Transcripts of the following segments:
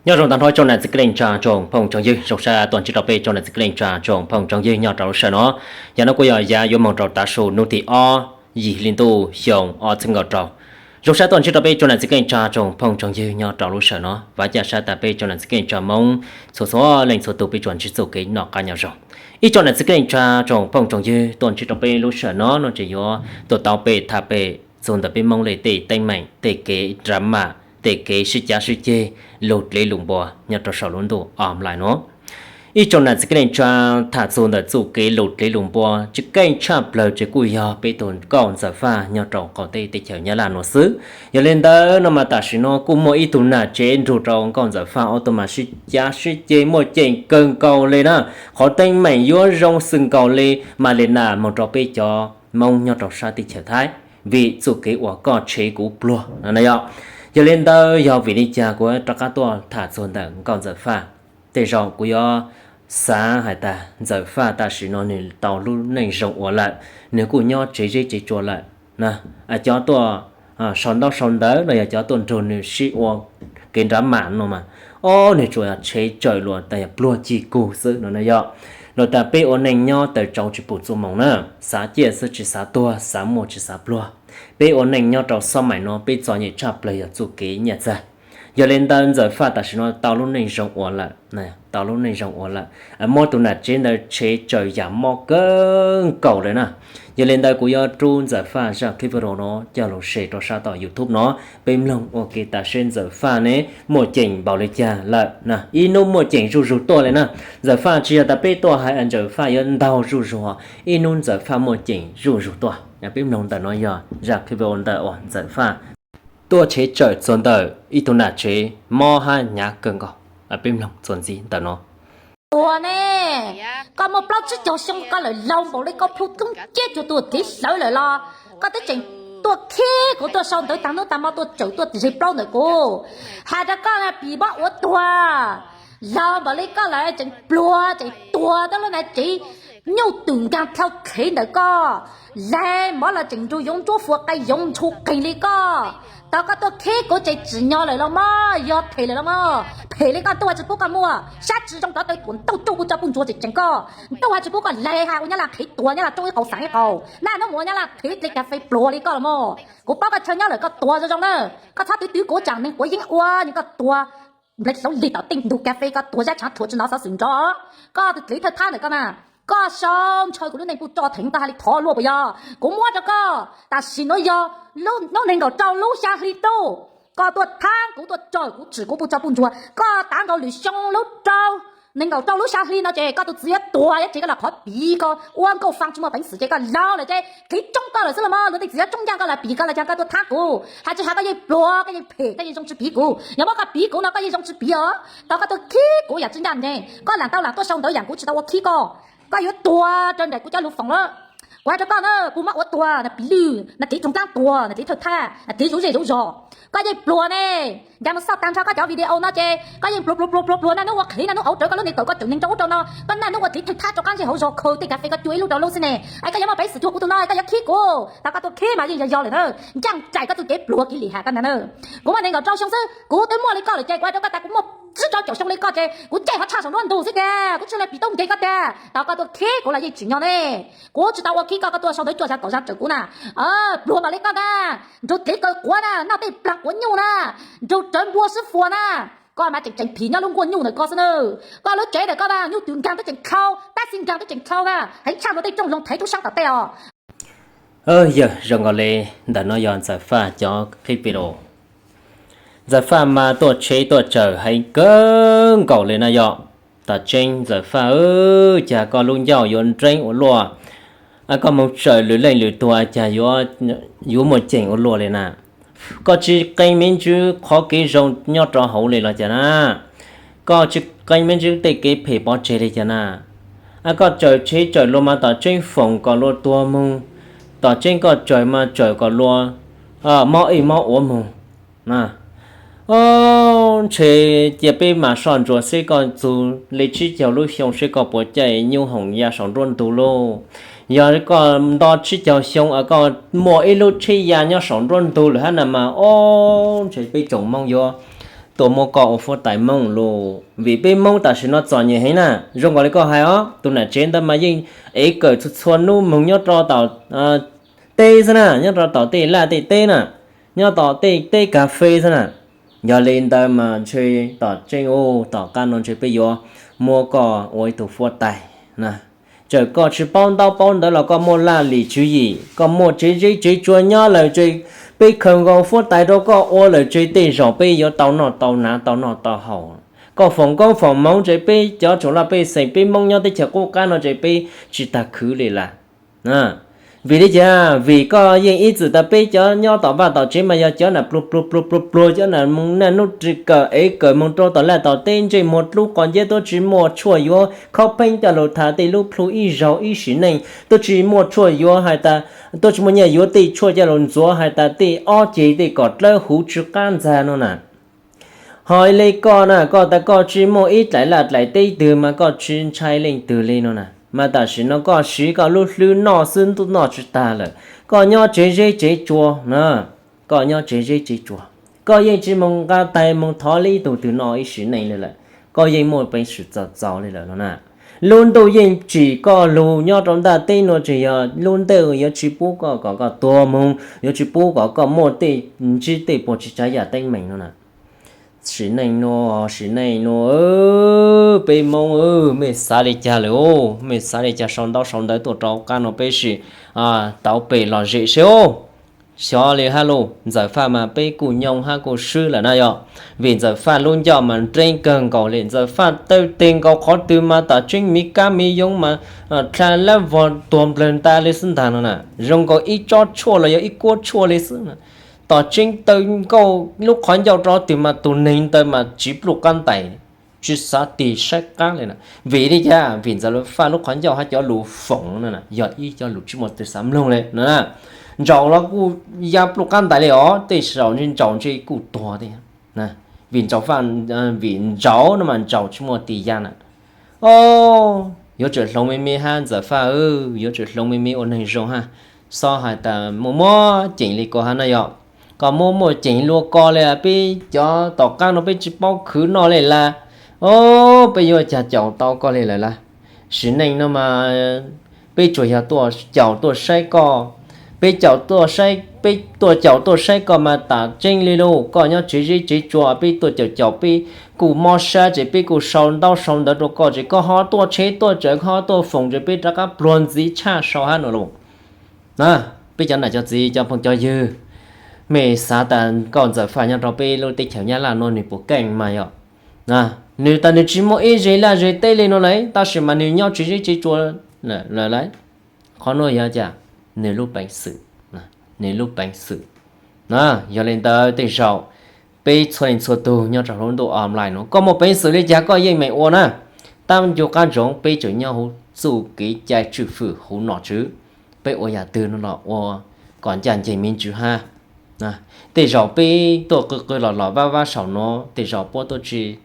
Nyob zoo tag nrho tsoom nam txiv kwv tij neej tsa tsoom phooj tsoom ywg, zoo sab tuaj ntsib rau peb tsoom nam txiv kwv tij neej tsa tsoom phooj tsoom ywg nyob rau lub sij hawm no. Yog no kuj yog yav yuav moog rau tav su hnub tim ob yim hli ntuj xyoo ob txhiab kaum rau. Zoo sab tuaj ntsib rau peb tsoom nam txiv kwv tij neej tsa tsoom phooj tsoom ywg nyob rau lub sij hawm no, vam thiab cia siab tas peb tsoom nam txiv kwv tij neej tsa Hmoob txhua txhua leej txhua tus peb tsuas ntsib txuj kev noj qab nyob zoo. Ib tsoom nam txiv kwv tij neej tsa tsoom phooj tsoom ywg, tuaj ntsib rau peb lub sij hawm no no ces yuav tuaj tau peb tham peb txog ntawm peb Hmoob li tej teeb meem, tej kev drama, tej kev sib cav sib ceg, lug dlev lug npua nyob rau saum lub ntuj online no. Ib tsoom nam txiv kwv tij neej tsa, tham txog ntawm txuj kev lug dlev lug npua tseem ceeb tshaj plaws ces kuj yog peb tug nkauj Ntxawm Faj nyob rau qaum teb teb chaws Nyab Laj no xwb. Yog li ntawd no mas tam sim no kuj muaj ib tug nam tsev nrug rau nkauj Ntxawm Faj ob tug mas sib cav sib ceg muaj ceem kawg nkaus li na. Qhov teeb meem yuav zoo xwm nkaus li Malena moog rau peb cov Hmoob nyob rau sab teb chaws Thaib, vim txuj kev uas koj tshev kuv pluag no yog. Yog li ntawd yog vim li cas kuv rov qab tuaj tham txog ntawm nkauj Ntxawm Faj? Tej zaum kuv yuav xav hais tas Ntxawm Faj tam sim no nwg tau lub neej zoo ua lawm, nwg kuj nyob tsev zeb tsev tsua lawm. Cov tuaj sau ntaub sau ntawv los yog cov tuaj nrug nwg sib ua kev nrab mam no mas, ob, nwg tsuas yog tshev tsawm luas tas yog pluag ci kug xwb no na yog. Luas tas peb ua neej nyob taws tsau tsis pum txuj moos na, xav ciaj xwb tsis xav tuag, xav muaj tsis xav pluag. Peb ua neej nyob rau xob maim no peb txom nyem tshaj plaws yog txuj kev nyiaj txiag. Yog li ntawd Ntxawm Faj tam sim no tau lub neej zoo ua lawm, tau lub neej zoo ua lawm, muab tug nam tsev ntawd tshev tsawm yam mob kawg nkaus li na. Yog li ntawd kuv yuav rub Ntxawm Faj zaj clip video no coj los share rau sab tom YouTube no, peb mloog ua ke tas seb Ntxawm Faj ne muaj ceem npaum li cas lawm na. Ib hnub muaj ceem zuj zug tuaj li na. Ntxawm Faj tsis yog tas peb tuaj hais Ntxawm Faj yuav ntaug zuj zug, ib hnub Ntxawm Faj muaj ceem zuj zug tuaj. Peb mloog ntawm no yog zaj clip video ntawm uas Ntxawm Faj tuaj tshev tsawm txog ntawm ib tug nam tsev mob hab hnyav kawg nkaus. Peb mloog txuas ntxiv ntawm no. Tuag ne, koj muaj plaub tsib caug xyoo koj lawm, laug npaum li koj plhu toob ceb tsuag tuag kev hlawv lawm los koj twb tseem tuaj khib kuv tuaj sau ntawv tag hnub tag hmo tuaj tsawm tuaj zes plaub ntawm kuv. Hais rau koj pim mob ua tuag, laug npaum li koj lawm tseem pluag tseem tuag tau lub nam tsev nyuj twm nkaag dlhau qhev ntawm koj. Laig mov los tseem nrug yoov ntsuab fua qe yoov ntshu qeeg li koj. Tau koj tuaj khib kuv ces tsim nyog lawm los mog, yog phem lawm los mog. Phem li koj ntuj tsis pub koj muaj, sab tsi zoo rov taw tuam ntuj tsuj puj tso puj ntsuag tseem tseem koj. Ntuj tsis pub koj laig hab ua Nyab Laj qhev tuag, Nyab Laj tsoob ib qau xaav ib qau. Naj hnub mus ua Nyab Laj qhev dle kas fes pluag li koj los mog. Kuv paub koj chaw nyob lawm koj tuag zoo zoo na. Koj txhob twv twv kuv tsaam neeg quav yeeb ua, koj tuag nplawg hlauv lig tom tej ntug kas fes, koj tuag zab tshaav rhuav tsi nov xov xwm nrov. Koj tus txiv thawj thab ntawm koj na, koj sau ntshaw kuv lub neej puj tso theev, koj hais li thov luaj puas yog? Kuv muab rau koj tam sim nuav yog lub hnub nees nkaum rau lub xya hli ntuj, koj tuaj thab kuv, tuaj tsawm kuv, tsim kuv puj tso puj ntsuag, koj tav nkaus lwm xyoo lub rau nees nkaum rau lub xya hli no ces koj tus txiv yuav tuag yuav tsev koj los qhov piv koj ua nkauj faa tsis muaj peev xwm ces koj laug lawm ces kev tsoob koj lawm xwb los mog. Luag tej txiv yuav tsoob ncaaj koj los piv koj los caag koj tuaj thab kuv, hais tsis has koj yeej pluag, koj yeej phem, koj yeej zoo tsis piv kuv. Yog muab koj piv kuv no koj yeej zoo tsis piv os. Tau koj tuaj khib kuv yam tsi ncaaj nceeg, koj laam tau laam tuaj sau ntawv yaam kuv tsis tau ua khib koj. Koj yuav tuag rau nraim kuv cov lus foom lawm. Kuv hais rau koj na, puj mob ua tuag, nam piv lwj, nam txiv tsoog dlaab tuag, nam txiv thawj thab, nam txiv zuv zej zuv zog. Koj yeej pluag ne. Ncaag mus xauj taag nrho koj cov video no ces koj yeej pluag pluag pluag pluag pluag, naj nub ua qhev naj nub auv rawv koj lub neej tawm koj tseem neeg rau ub rau no, koj naj nub ua txiv thawj thab rov qaab ntsej hauv zog khaws tej kas fes koj cua ib lub rau lub xwb ne. Es koj yuav muaj peev xwm cuag kuv tug no, koj yuav khib kuv. Tau koj tuaj khib mas yeej yog yog lawm na. Ncaaj nraim koj txuj kev pluag kiv lim has koj ntag na. Kuv muaj nees nkaum rau xyoo xwb kuv twb muaj li koj lawm ces kuv hais rau koj tas kuv muaj tsib rau caum xyoo li koj ces kuv caij qhov tshaj saum nruab ntug xwb ces kuv tsis le piv tub nkeeg koj tiag. Tau koj tuaj khib kuv los yeej tsim nyog ne. Kuv tsis tau ua khib koj, koj tuaj sau ntawv cuaj zag kaum zag tsawm kuv na. Pluag npaum li koj na, nrug dlev kaw quav na, noj tej plaag quav nyuj na, nrug rawv npua sib fuas na, koj mas tseem tseem phim nyob lub nkuaj nyuj ntawm koj xwb na. Koj lub tsev ntawm koj mas nyuj twm nkaag twb tseem dlhau, tab xi nkaag twb tseem dlhau na, heev tshaj luag tej rooj zoov thev rub saab tom tej os. Yawg zoo nkaus li ntawm no yog Ntxawm Faj cov qhib video. Ntxawm Faj mas tuaj tshev tuaj tsawm heev kawg nkaus li na yog. Tom tseeb Ntxawm Faj, cas koj lub ncauj yuav nreeb ua luaj, koj moog tsawm lwm leej lwm tug cas yuav muaj ceem ua luaj li na. Koj tsis qee me ntsis qhov kev zoo nyob rau hauv li los cas na. Koj tsis qee me ntsis tej kev phem pov tseg li cas na. Koj tsawm tshev tsawm luag mas tom tseeb foom kom luag tuag moog, tom tseeb koj tsawm mas tsawm kom luag mob ej mob ua moog. Ntshe cia peb mas soj ntsuam seb koj txug li tsib caug lub xyoo seb koj puas caij nyuj hoom ya saum nruab ntug lauj. Yog koj nto tsib caug xyoo koj muaj ib lub tsheb ya nyob saum nruab ntug lawm hab na mas, o, ntshe peb tsoom Hmoob yuav tuaj muab koj ua fuab tais Hmoob lawm. Vim peb Hmoob tam sim no txom nyem heev na, zoo nkaus li koj hais os, tus nam tsev ntawd mas yeej ev kawm txhua txhua hnub moog nyob rau tom teb xwb na, nyob rau tom tej laj tej teb na, nyob tom tej teb kas fes xwb na. Yog li ntawd mas ntshe tom tseeb u, tom qab no ntshe peb yuav muab koj ua ib tug fuab tais na. Txawm koj tsis paub ntaub paub ntawv los koj muaj laj lim tswv yim, koj muaj tsev zeb tsev tsua nyob lawm ces peb khaws nkaus fuab tais rau koj ua lawm ces tej zaum peb yuav tau noj tau hnav, tau noj tau haus. Koj foom koob foom hmoov ces peb cov tsoom laj pej xeem peb Hmoob nyob teb chaws qub qab no ces peb tsis tas khwv li lawm. Vim li cas? Vim koj yeej ib txwm tas peb cov nyob tom vaj tom tsev mas yog cov nam pluag pluag pluag pluag pluag, cov nam moog naj nub ri kawm ev kawm moog rau tom laj tom teb, ntsej muag dlub quav nciab, twb tsis muaj tshuaj yuav khaub pheeb coj lug thav tej lub plhu ib zaug ib sim neej, twb tsis muaj tshuaj yuav hais tas, twb tsis muaj nyiaj yuav tej tshuaj coj lug ntxuav hais tas tej ob ceg tej kom dlawb huv tsw qab ntxag no na. Ho li koj na, koj tas koj tsis muaj ib dlaim laj dlaim teb twg mas koj tsis ntshai leej twg li no na, mas tam sim no koj siv koj lub hlwb noj xwb ntuj noj tsis tag lawm, koj nyob tsev zeb tsev tsua na, koj nyob tsev zeb tsev tsua, koj yeej tsis moog nqa tais moog thov li ib tug twg noj ib sim neej li lawm, koj yeej muaj peev xwm txaus txaus li lawm no na. Lub ntuj yeej tsim koj lug nyob rau ntaj teb no, tsis yog lub ntuj yuav tsis pub koj kom koj tuag moog, yuav tsis pub kom koj muaj tej ntsib tej puas tsis tsav yam teeb meem no na. Sim neej no, sim neej no, peb Hmoob, mej xav li cas lawm? Mej xav li cas sau ntaub sau ntawv tuaj rau qab no peb sim tau pem lom zem seb os. Xyov li hab lauj, Ntxawm Faj mas peb kuj nyoo hab kuj swb lawm na yog, vim Ntxawm Faj lub ncauj mas nreeb kawg nkaus li. Ntxawm Faj tawg teg nkaus qhov twg mas tam tseeb miv kab miv yoov mas dlha lab vog tuag nplawg nta li xwb ntag no na. Zoo nkaus ib tsob tshuaj los yog ib kuab tshuaj li xwb na. Tam tseeb tawg nkaus lub qhov ncauj rau twg mas tus neeg ntawd mas tsiv pluj qab ntais, tsis xav tig saib qab li na. Vim li cas? Vim Ntxawm Faj lub qhov ncauj hab cov lus foom no na yog ib cov lus tsis muaj tus xav mloog li na. Ntsaum los kuj ya pluj qab ntais li os, tej zaum ntshe ntsaum ntshe kuj tuag thiab. Vim Ntxawm Faj, vim ntsaum no mas ntsaum tsis muaj tis ya na. O, yuav tsum hloov me me hab Ntxawm Faj, yuav tsum hloov me me ua neeg zoo hab. Xob hais tas muaj muaj ceem li ko hab na yog, kom muaj muaj ceem lua ko li, peb cov tom qab no peb tsis paub khwv noj li lawm. O, peb yuav cas caum tau koj li lawm lawm. Sim neej no mas peb tsuas yog tuaj caum tuaj saib koj, peb caum tuaj saib, peb tuaj caum tuaj saib koj mas tam tseeb li lauj. Koj nyob tsev zeb tsev tsua, peb tuaj caum caum, peb kuj mob sab ces peb kuj sau ntaub sau ntawv rau koj ces koj ho tuaj tsheb tuaj tsawv, koj ho tuaj foom ces peb rov qab pluag ntxiv tshaj sau hab no lauj. Na, peb cov nam cov txiv cov phooj cov ywg, mej xav tas nkauj Ntxawm Faj nyob rau peb lub teb chaws Nyab Laj no nws puas keej mas yog, nws tas nws tsis muaj ib zej laj zej teb li no lawm, tab sis mas nws nyob tsev zeb tsev tsua lawm. Qhov nuav yog cas? Nws lub peev xwm, nws lub peev xwm. Yog li ntawd tej zaum peb txhua leej txhua tug nyob rau hauv lub ntuj online nuav, koj muaj peev xwm li cas koj yeej meem ua na. Tab ncu qab ntsoov peb tseem nyob huv txuj kev cai tswj fwm huv nom tswv, peb ua yam twg no los ua kom ncaj ncees me ntsis hab. Tej zaum peb tuaj qw qw los los vab vab saum nuav, tej zaum puab tuaj tsis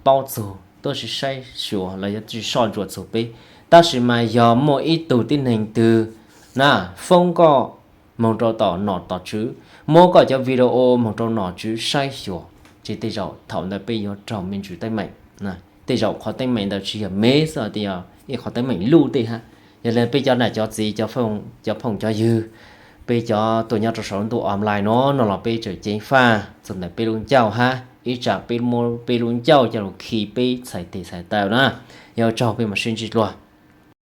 paub txug, tuaj tsis saib xyuas los yuav tsis soj ntsuam txug peb. Tab sis mas yog muaj ib tug tib neeg twg na foob koj moog rau tom nom tom tswv, muab koj cov video moog rau nom tswv saib xyuas, ces tej zaum thaum ntawd peb yuav raug me ntsis teeb meem. Tej zaum qhov teeb meem ntawd tsis yog me xwb, yog ib qhov teeb meem luj tej hab. Yog li peb cov nam cov txiv, cov phooj cov ywg, peb cov tuaj nyob rau saum ntuj online no no los peb tseem ceev faj txug ntawm peb lub ncauj hab, ib tsam peb muab peb lub ncauj coj lug khi peb txhais tes txhais taw na. Yog tsaug, peb mam sib ntsib dlua.